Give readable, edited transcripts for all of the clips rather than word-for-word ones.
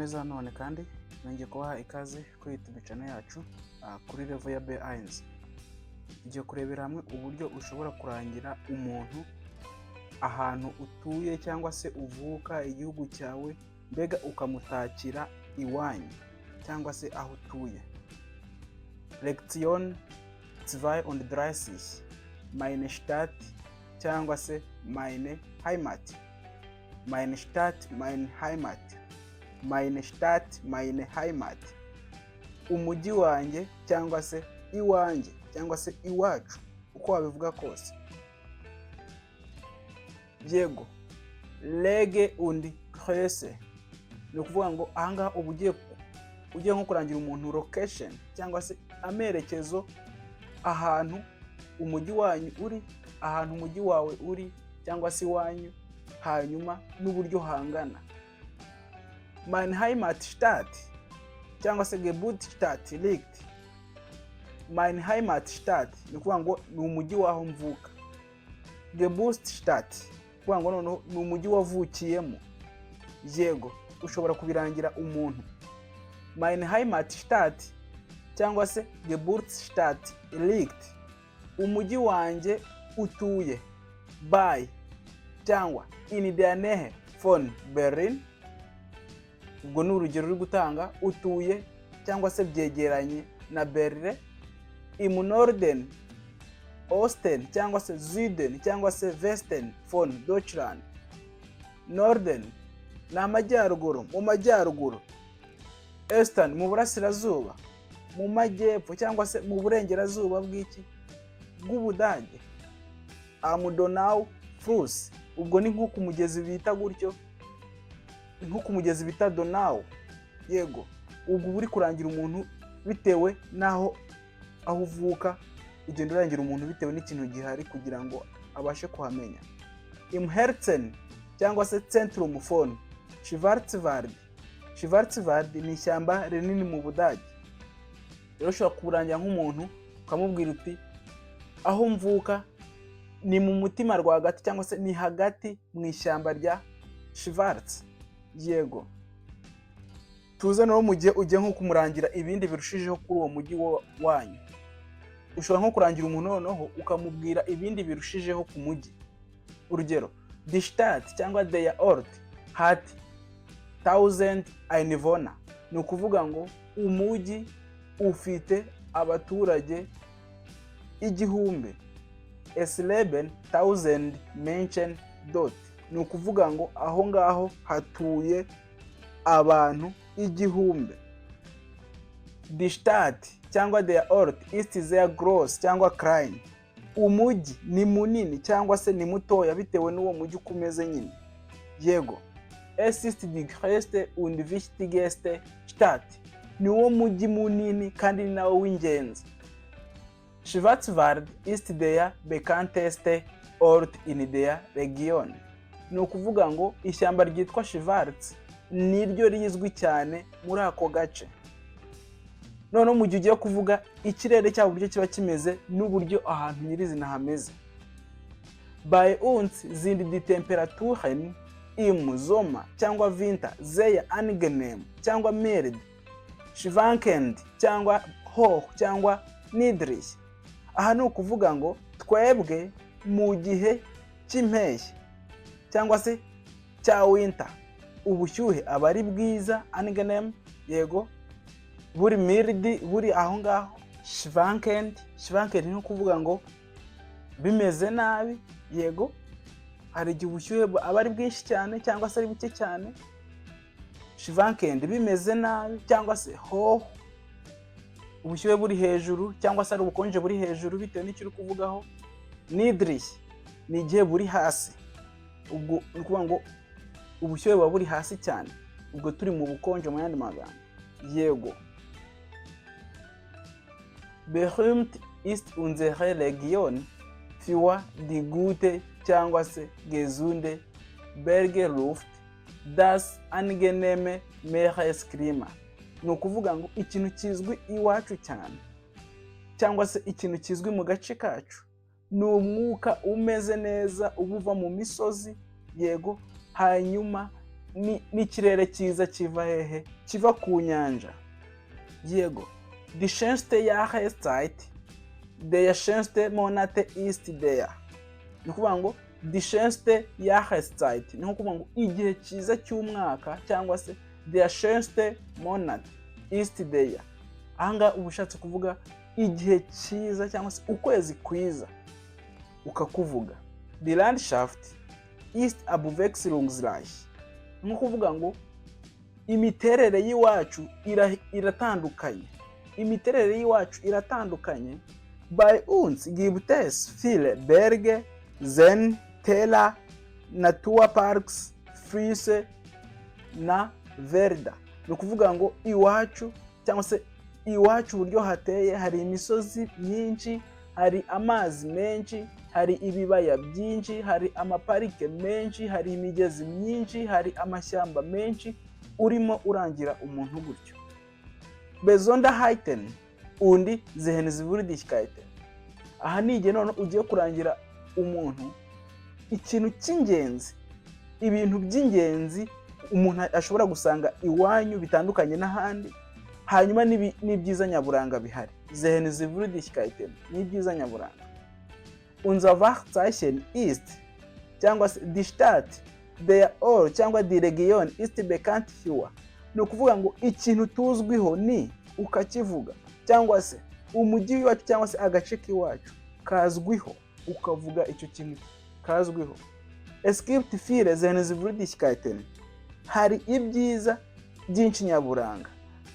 Neza none kandi nongeye kubaha ikaze kuri YouTube channel yacu, kuri level ya B1. Tugiye kurebera hamwe uburyo ushobora kurangira umuntu ahantu utuye cyangwa se uvuka, igihugu cyawe, mbega ukamutakira iwanyu cyangwa se aho utuye. Lektion 32, Meine Stadt cyangwa se Meine Heimat. Meine Stadt, meine Heimat. Meine Stadt, meine Heimat. Umujyi wanjye cyangwa se iwanjye cyangwa se iwacu, uko wabivuga kose. Yego, Lage und Größe. Ni ukuvuga ngo ahangaha uba ugiye nko kurangira umuntu location cyangwa se amerekezo, ahantu umujyi wanyu uri, ahantu umujyi wawe uri cyangwa se iwanyu, hanyuma n'uburyo hangana. Meine Heimatstadt cyangwa se Geburtsstadt liegt. Meine Heimatstadt ni ukuvuga ngo ni umujyi w'aho mvuka. Geburtsstadt, kuvuga ngo noneho ni umujyi wavukiyemo. Yego, ushobora kubirangira umuntu. Meine Heimatstadt cyangwa se Geburtsstadt liegt. Umujyi wanjye utuye bei cyangwa in der Nähe von Berlin. Ubwo ni urugero uri gutanga, utuye cyangwa se byegeranye na Berlin. Im Norden, Osten cyangwa se Süden cyangwa se Westen von Deutschland. Norden ni amajyaruguru, mu majyaruguru. Osten mu burasirazuba, mu majyepfo cyangwa se mu burengerazuba bw'iki? Bw'Ubudage. Am Donaufluss, ubwo ni nko ku mugezi bita gutyo, nko ku mugezi bita Donau. Yego, ubwo uba uri kurangira umuntu bitewe n'aho aho uvuka, ugenda urangira umuntu bitewe n'ikintu gihari kugira ngo abashe kuhamenya. Im Herzen cyangwa se Zentrum von Schwarzwald. Schwarzwald ni ishyamba rinini mu Budage. Rero ushobora kurangira nk'umuntu ukamubwira uti: "Aho mvuka ni mu mutima rwagati cyangwa se ni hagati mu ishyamba rya Schwarz." Yego, tuze nawe mu gihe ugiye nko kumurangira ibindi birushijeho kuri uwo mujyi wanyu. Ushobora nko kurangira umuntu noneho ukamubwira ibindi birushijeho ku mujyi. Urugero, die Stadt cyangwa der Ort hat 1000 Einwohner. Ni ukuvuga ngo umujyi ufite abaturage 1000. Es leben 1000 Menschen dort. Ni ukuvuga ngo aho ngaho hatuye abantu 1000. Die Stadt cyangwa der Ort ist sehr groß cyangwa klein. Umujyi ni munini cyangwa se ni mutoya bitewe n'uwo mujyi uko umeze nyine. Yego, es ist die größte und wichtigste Stadt. Ni wo mujyi munini kandi ni nawo w'ingenzi. Schwarzwald ist der bekannteste Ort in der Region. Ni ukuvuga ngo ishyamba ryitwa Schwarz niryo rizwi cyane muri ako gace. Noneho mu gihe ugiye kuvuga ikirere cyabo, uburyo kiba kimeze n'uburyo ahantu nyirizina hameze. Bei uns sind die Temperaturen im Sommer cyangwa Winter sehr angenehm cyangwa mild, schwankend cyangwa hoch cyangwa niedrig. Aha ni ukuvuga ngo twebwe mu gihe cy'impeshyi cyangwa se cya winter, ubushyuhe aba ari bwiza, angenehm, yego, buri mild, buri aho ngaho. Schwankend, schwankend ni ukuvuga ngo bimeze nabi. Yego, hari igihe ubushyuhe aba ari bwinshi cyane cyangwa se ari buke cyane. Schwankend, bimeze nabi, cyangwa se hoch, ubushyuhe buri hejuru cyangwa se ari ubukonje buri hejuru bitewe n'icyo uri kuvugaho. Niedrig ni igihe buri hasi, ubwo ni ukuvuga ngo ubushyuhe buba buri hasi cyane, ubwo turi mu bukonje mu yandi magambo. Yego, berühmt ist unsere Region für die gute cyangwa se gesunde Bergluft, das angenehme Meeresklima. Ni ukuvuga ngo ikintu kizwi iwacu cyane cyangwa se ikintu kizwi mu gace kacu ni umwuka umeze neza uba uva mu misozi. Yego, hanyuma N'ikirere cyiza kiva hehe? Kiva ku nyanja. Yego. Die schönste Jahreszeit, der schönste Monate ist der. Ni ukuvuga ngo die schönste Jahreszeit ni nko kuvuga ngo igihe cyiza cy'umwaka, cyangwa se der schönste Monat ist der. Ahangaha uba ushatse kuvuga igihe cyiza cyangwa se ukwezi kwiza, ukakuvuga. Die Landschaft ist abwechslungsreich. Ni nko kuvuga ngo imiterere y'iwacu iratandukanye. Imiterere y'iwacu iratandukanye. Bei uns gibt es viele Berge, Seen, Täler, Naturparks, Flüsse na Wälder. Ni ukuvuga ngo iwacu, cyangwa se iwacu uburyo hateye, hari imisozi myinshi, hari amazi menshi, hari ibibaya byinshi, hari amaparike menshi, hari imigezi myinshi, hari amashyamba menshi. Urimo urangira umuntu gutyo. Besonderheiten und Sehenswürdigkeiten. Aha ni igihe none ugiye kurangira umuntu ikintu cy'ingenzi, ibintu by'ingenzi umuntu ashobora gusanga iwanyu bitandukanye n'ahandi, hanyuma n'ibyiza nyaburanga bihari. Sehenswürdigkeiten ni ibyiza nyaburanga. Unser Wahrzeichen ist, cyangwa se die Stadt, der Ort cyangwa die Region ist bekannt für. Ni ukuvuga ngo ikintu tuzwiho ni, ukakivuga, cyangwa se umujyi w'iwacu cyangwa se agace k'iwacu kazwiho, ukavuga icyo kintu kazwiho. Es gibt viele Sehenswürdigkeiten. Hari ibyiza byinshi nyaburanga.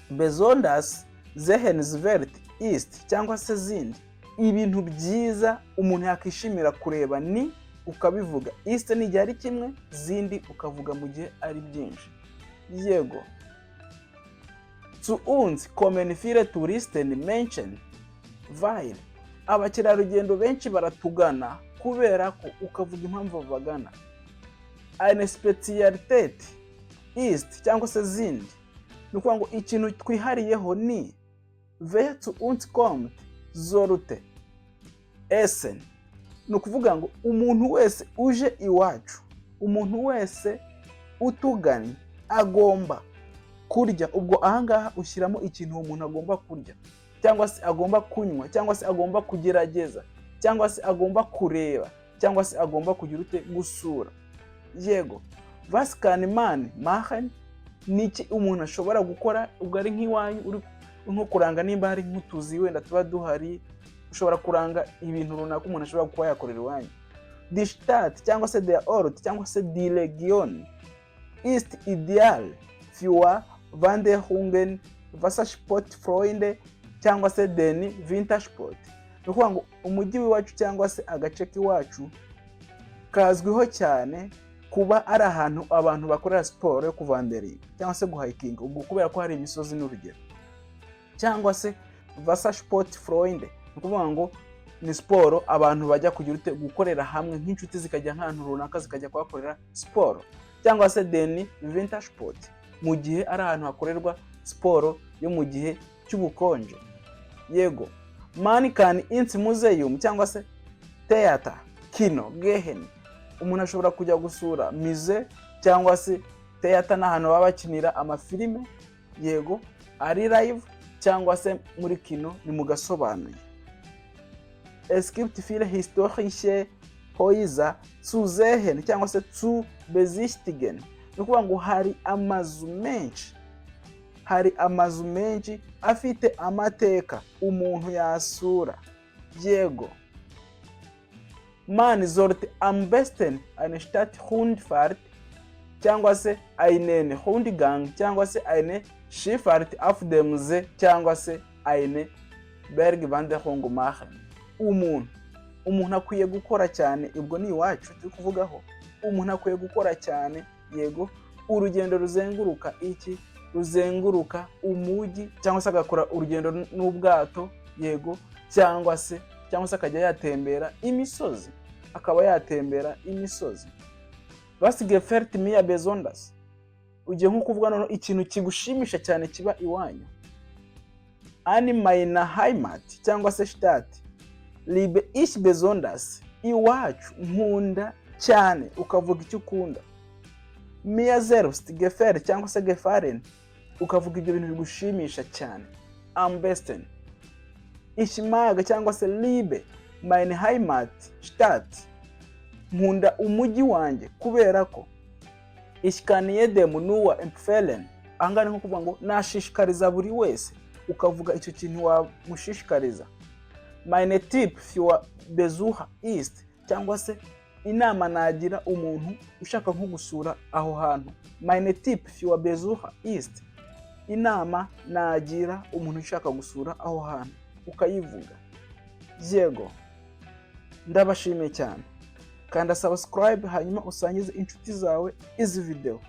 Besonders sehenswert ist cyangwa se sind. Ibintu byiza umuntu yakwishimira kureba ni, ukabivuga. Ist ni igihe ari kimwe, sind ukavuga mu gihe ari byinshi. Yego. Zu uns kommen viele Touristen, Menschen, weil. Abakerarugendo benshi baratugana kubera ko, ukavuga impamvu babagana. Eine Spezialität ist cyangwa se sind. Ni ukuvuga ngo ikintu twihariyeho ni. Wer zu uns kommt, sollte essen. Ni ukuvuga ngo umuntu wese uje iwacu, umuntu wese utugannye agomba kurya. Ubwo ahangaha ushyiramo ikintu uwo muntu agomba kurya, cyangwa se agomba kunywa, cyangwa se agomba kugerageza, cyangwa se agomba kureba, cyangwa se agomba kugira ute? Gusura. Yego. Was kann man machen? Ni iki umuntu ashobora gukora? Ubwo ari nk'iwanyu, uri nko kuranga nimba hari nk'utuzi wenda tuba duhari, ushobora kuranga ibintu runaka umuntu ashobora kuba yakorera iwanyu. Die Stadt cyangwa se der Ort cyangwa se die Region ist ideal für Wanderungen, Wassersportfreunde cyangwa se den Wintersport. Ni ukuvuga ngo umujyi w'iwacu cyangwa se agace k'iwacu kazwiho cyane kuba ari ahantu abantu bakorera siporo yo kuvanderinga cyangwa se guhayikinga, ubwo kubera ko hari imisozi n'urugero, cyangwa se Wassersportfreunde. Ni ukuvuga ngo ni siporo abantu bajya kugira ute? Gukorera hamwe nk'inshuti, zikajya nk'ahantu runaka zikajya kuhakorera siporo, cyangwa se den Wintersport mu gihe ari ahantu hakorerwa siporo yo mu gihe cy'ubukonje. Yego. Man kann ins Museum cyangwa se Theater, Kino gehen. Umuntu ashobora kujya gusura musée cyangwa se theater, n'ahantu baba bakinira amafilime, yego, ari live, cyangwa se muri kino, ni mu gasobanuye. Es gibt viele historische Häuser zu sehen cyangwa se zu besichtigen. Ni ukuvuga ngo hari amazu menshi, hari amazu menshi afite amateka umuntu yasura. Yego. Man sollte am besten eine Stadtrundfahrt cyangwa se einen Rundgang cyangwa se eine Schifffahrt auf dem See cyangwa se eine Bergwanderung machen. Umuntu akwiye gukora cyane, ubwo ni iwacu turi kuvugaho, umuntu akwiye gukora cyane, yego, urugendo ruzenguruka iki? Ruzenguruka umujyi, cyangwa se agakora urugendo n'ubwato, yego, cyangwa se akajya yatembera imisozi, akaba yatembera imisozi. Was gefällt mir besonders? Ugiye nko kuvuga noneho ikintu kigushimisha cyane kiba iwanyu. An meiner Heimat cyangwa se Stadt liebe ich besonders. Iwacu nkunda cyane, ukavuga icyo ukunda. Mir selbst gefällt cyangwa se gefallen, ukavuga ibyo bintu bigushimisha cyane. Am besten ich mag cyangwa se liebe meine Heimatstadt, nkunda umujyi wanjye kubera ko. Ich kann jedem nur empfehlen, ahangaha ni nko kuvuga ngo nashishikariza buri wese, ukavuga icyo kintu wamushishikariza. Mein Tipp für Besucher ist, cyangwa se inama nagira umuntu ushaka nko gusura aho hantu. Mein Tipp für Besucher ist, inama nagira umuntu ushaka gusura aho hantu, ukayivuga. Yego, ndabashimiye cyane. Kanda subscribe, hanyuma usangize inshuti zawe izi video.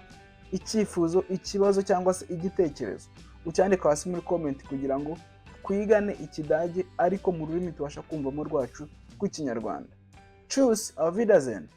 Icyifuzo, ikibazo cyangwa se igitekerezo, ucyandika hasi muri comment kugira ngo twigane Ikidage ariko mu rurimi tubasha kumvamo rwacu rw'Ikinyarwanda. Tschüss, auf Wiedersehen.